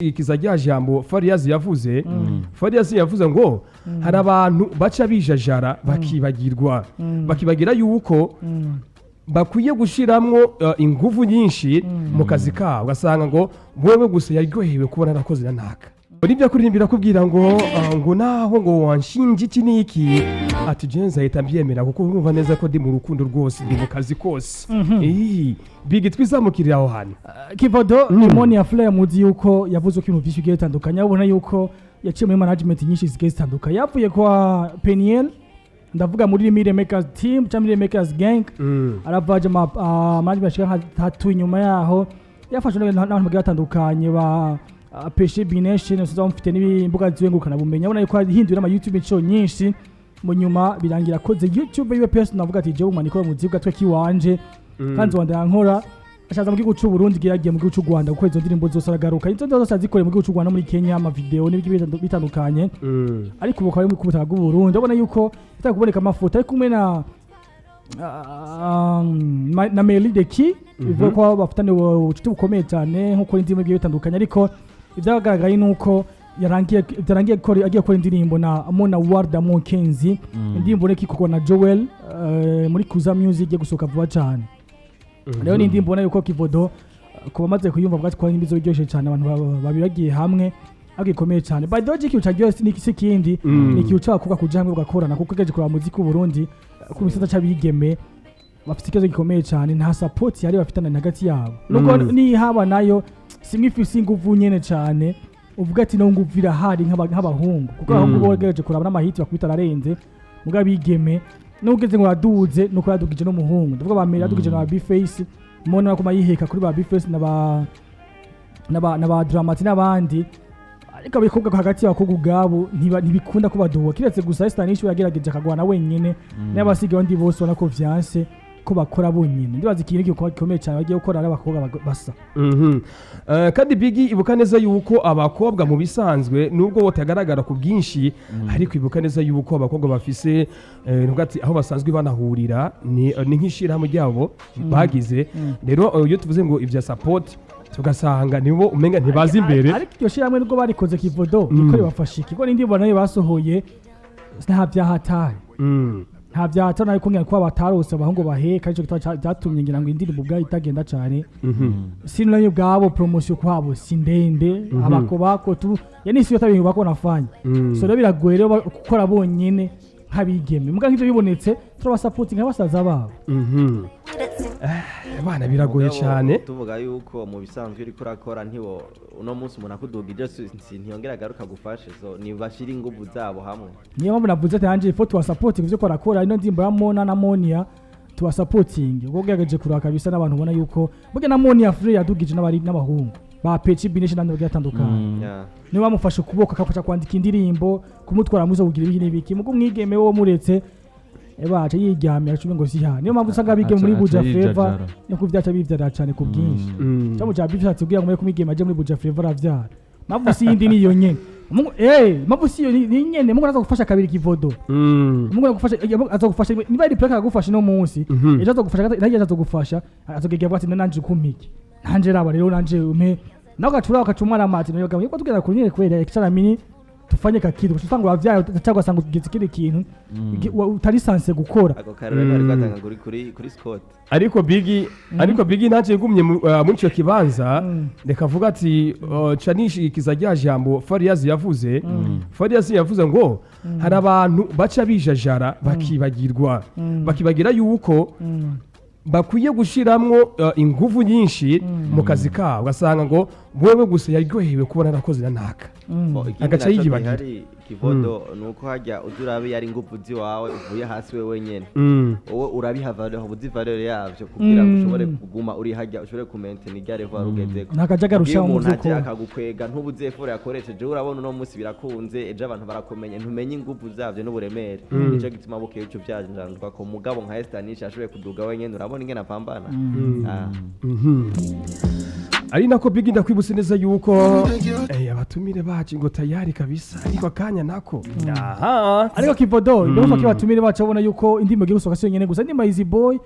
Ikiza rya jambo Fariyazi yavuze. Fariyazi yavuze ngo hari abantu baca bijajara, bakibagirwa, bakibagira yuko bakwiye gushiramwo inguvu nyinshi mu kazi kabo, ugasanga ngo wewe gusa yaryohewe kubona narakoze na naka. Nibyo kuririmba kubwira ngo ngo naho ngo wanshinja iki n'iki, ati je nzahita mbyemera kuko urumva neza ko ndi mu rukundo rwose, ndi mu kazi kose. Bigi twizamukirira aho hantu. Kivodo, Monia Fleur, muzi yuko yavuze ko ibintu byinshi bigiye bitandukanye. Ubona yuko yaciye muri management nyinshi zigiye zitandukanye. Yavuye kwa Peniel, ndavuga muri Mire Makers Team cyangwa Mire Makers Gang, arava aja ma management ashika nka tatu. Inyuma yaho yafashwe n'abantu bagiye batandukanye ba Peshe Bination, usiza bamufite n'imbuga ziwe ngurukana bumenyi. Abona yuko yahinduye ama YouTube inshuro nyinshi, mu nyuma birangira akoze YouTube yiwe personal, avuga ati: "Jewe umanikora mu gatwe kiwanje kandi nzobandanya nkora." Ashaza mu gihugu c'u Burundi, yagiye mu gihugu c'u Rwanda gukora izo ndirimbo zose, aragaruka izo zose azikoreye mu gihugu c'u Rwanda, muri Kenya, ama video n'ibindi bitandukanye. Ariko ubu akaba ari ku butaka bw'u Burundi. Ubona yuko itari kuboneka amafoto ari kumwe na na Meli Deki, bivuga ko bafitanye ubucuti bukomeye cyane nk'uko indirimbo bigiye bitandukanye. Ariko ibyagaragaye ni uko yarangiye, byarangiye ko agiye gukora indirimbo na Mona Warda Mokenzi, indirimbo reka ikorwa na Joel muri Kuza Music, igiye gusohoka vuba cyane. Rero ni indirimbo ubona yuko Kivodo, ku bamaze kuyumva bwatsi ko indirimbo iryoshye cyane, abantu babiri bagiye hamwe ariko ikomeye cyane. By the way, ikintu cyaryoshye ni si kindi, ni ikintu cy'abakobwa kuja hamwe bagakorana, kuko ugejeje kuraba muziki w'u Burundi, ku bisata c'abigeme bafite ikibazo gikomeye cyane, nta support yari bafitanye hagati yabo, nubwo nihaba nayo simwe ifise inguvu nyene cyane, uvuga ati no nguvu irahari nk'abahungu, kuko abahungu bo bagerageje kuraba n'amahiti bakubita ararenze. Mugabo abigeme nugeze ngo yaduze nuko yadugije n'umuhungu, ndavuga ba Mary yadugije na ba B-Face, mubona ko yiheka kuri ba B-Face na ba Dramati n'abandi. Ariko abakobwa hagati y'abakobwa ubwabo ntibikunda ko baduha, kiretse gusa Estanish we yagerageje akagwana wenyene, n'abasigaye abandi bose ubona ko vyanse ko bakora bonyene. Ndibaza ikintu gikomeye cyane bagiye gukora ari abakobwa basa. Kandi Bigi, ibuka neza yuko abakobwa mu bisanzwe, nubwo batagaragara ku bwinshi, ariko ibuka neza yuko abakobwa bafise nuvuga ati aho basanzwe banahurira ni nk'ishirahamwe ryabo bagize. Rero iyo tuvuze ngo ivya support, tugasanga nibo umenga ntibazi imbere. Ariko iryo shirahamwe nubwo barikoze, Kivodo, niko ribafasha iki? Kuko n'indirimbo nayo basohoye nta vyahatari, nta vyahatari nayo kumbwira ko batarose abahungu baheka, aricyo gituma vyatumye ngira ngo indirimbo ubwayo itagenda cane. Si nayo ubwabo promotion kwabo si ndende, abako bako tu yani si yote bako nafanya. So rero biragoye rero gukora bonyene nk'abigeme, muga nk'ivyo bibonetse turabasapotinga nka basaza babo. Abana biragoye Mugabo, cyane. Tuvuga yuko mu bisanzwe uriko urakora, ntiwo uno munsi umuntu akudugije ntiyongera agaruka gufashe, so nibashira inguvu zabo hamwe. Niyo mpamvu navuze ati anje ifo tubasapotinga ivyo barakora. Ino ndirimbo ya Mona na Monia tubasapotinge, ubwo ugerageje kuraba kabisa n'abantu ubona yuko burya na Monia Free yadugije n'abari n'abahungu ba Peci Bineshi n'abandi bagiye batandukanye. Niyo bamufashe ukuboko, akafasha kwandika indirimbo, kumutwara muzo, kugira ibiki n'ibiki. Mugo umwigeme wo muretse baca yiryamye acume ngo siha. Niyo mpamvu usanga abigeme muri Aca Buja Flavor yijajara. no kuvyaca bivyara cyane ku bwinshi. Cyangwa cya bifashatse kugira ngo mure kumwigeme aje muri Buja Flavor aravyara. Mpamvu si yindi niyo nyene. Mpamvu si iyo ni nyene Mungu aza gufasha kabiri, Kivodo. Mungu agufasha, azagufasha niba ari plaka agufasha no munsi, ejo azagufasha, naje azagufasha, azogegera avuga ati nanje kumpiki, nanje raba rero nanje umpe nawe ugacura ukacumara amati nayo gawe yuko tugera ku nyene kwera ikicara mini tufanye kakitu usanga wavyaye cyangwa ugasanga ugize ikindi kintu utari sanse gukora. Ako karere kari gatanga kuri Scott. Ariko Bigi ntacyo yigumye muri icyo kibanza. Reka avuga ati ca nishikiza rya jambo Fariyazi yavuze. Fariyazi yavuze ngo hari abantu baca bijajara, bakibagirwa, bakibagira yuko bakwiye gushiramwo inguvu nyinshi mu kazi kabo, ugasanga ngo wewe gusa yaryohewe kubona narakoze na naka. Bo, ikindi Agaca naco yiyibagira. gihari, Kivodo, ni uko hajya uza urabe yari inguvu ziwawe uvuye hasi we wenyene, wowe urabiha valeur, uzi valeur yavyo kugira ngo ushobore kuguma uri hajya, ushobore kumaintain irya level wari ugezeko. Nta kajagari Iyo ushira mu umuntu aje vy'ukora. akagukwega, ntubuze effort yakoresheje. Urabona uno munsi birakunze, ejo abantu barakumenya, ntumenye inguvu zavyo n'uburemere. Nico gituma bukeye ico vyajanjwa ko mugabo nka Estanisha ashoboye kuduga wenyene, urabona ingene apambana. Ah. Ari nako Bigi ndakwibutse neza yuko abatumire bacu ngo tayari kabisa, ariko akanya nako aha. Ariko Kivodo, ndumva ko abatumire bacu babona yuko indirimbo igiye gusohoka si yonyene gusa, indirimbo ya Easy Boy,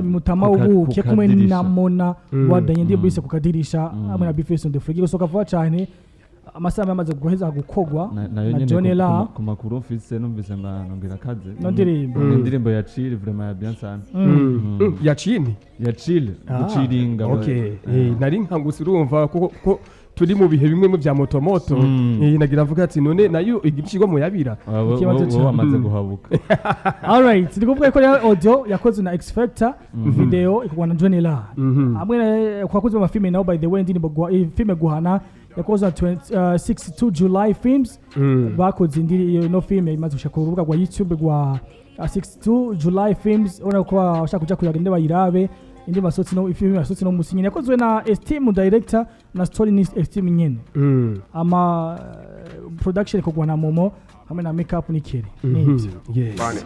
Mutama ubuke kumwe kukadirisha. na Mona wadanye indirimbo yise Kukadirisha hamwe na Bface on the Floor, igiye gusohoka vuba cyane. Amasanamu yamaze guheza gukogwa nayo na nyene John La. ku makuru mfise, numvise ngo ngira akaze. No ndirimbo. Indirimbo ya chill, vraiment ya bien sana. Ya chini. Ya chill. Ah, Guciringa. okay. Nari nkangutse, urumva ko turi mu bihe bimwe mu bya motomoto. Nagira mvuga ati none nayo igicirwa muyabira. Ikibazo Wowe wamaze guhabuka. Alright, ni kuvuga ko rero audio yakozwe na X Factor, video ikorwa na John La. Hamwe kwa bakozi b'amafilme nabo, by the way, indirimbo filme Guhana yakozwe na 20, 62 July Films. Bakoze indi iyo no filme imaze gushika ku rubuga rwa YouTube rwa 62 July Films. Ubona ko bashaka kuja kuyagenda bayirabe. Indi masotsi no filme masotsi no musinyi yakozwe na Esteem director na story ni Esteem nyene. Ama production ikorwa na Momo hamwe na makeup ni Kere. Nivyo. Yes.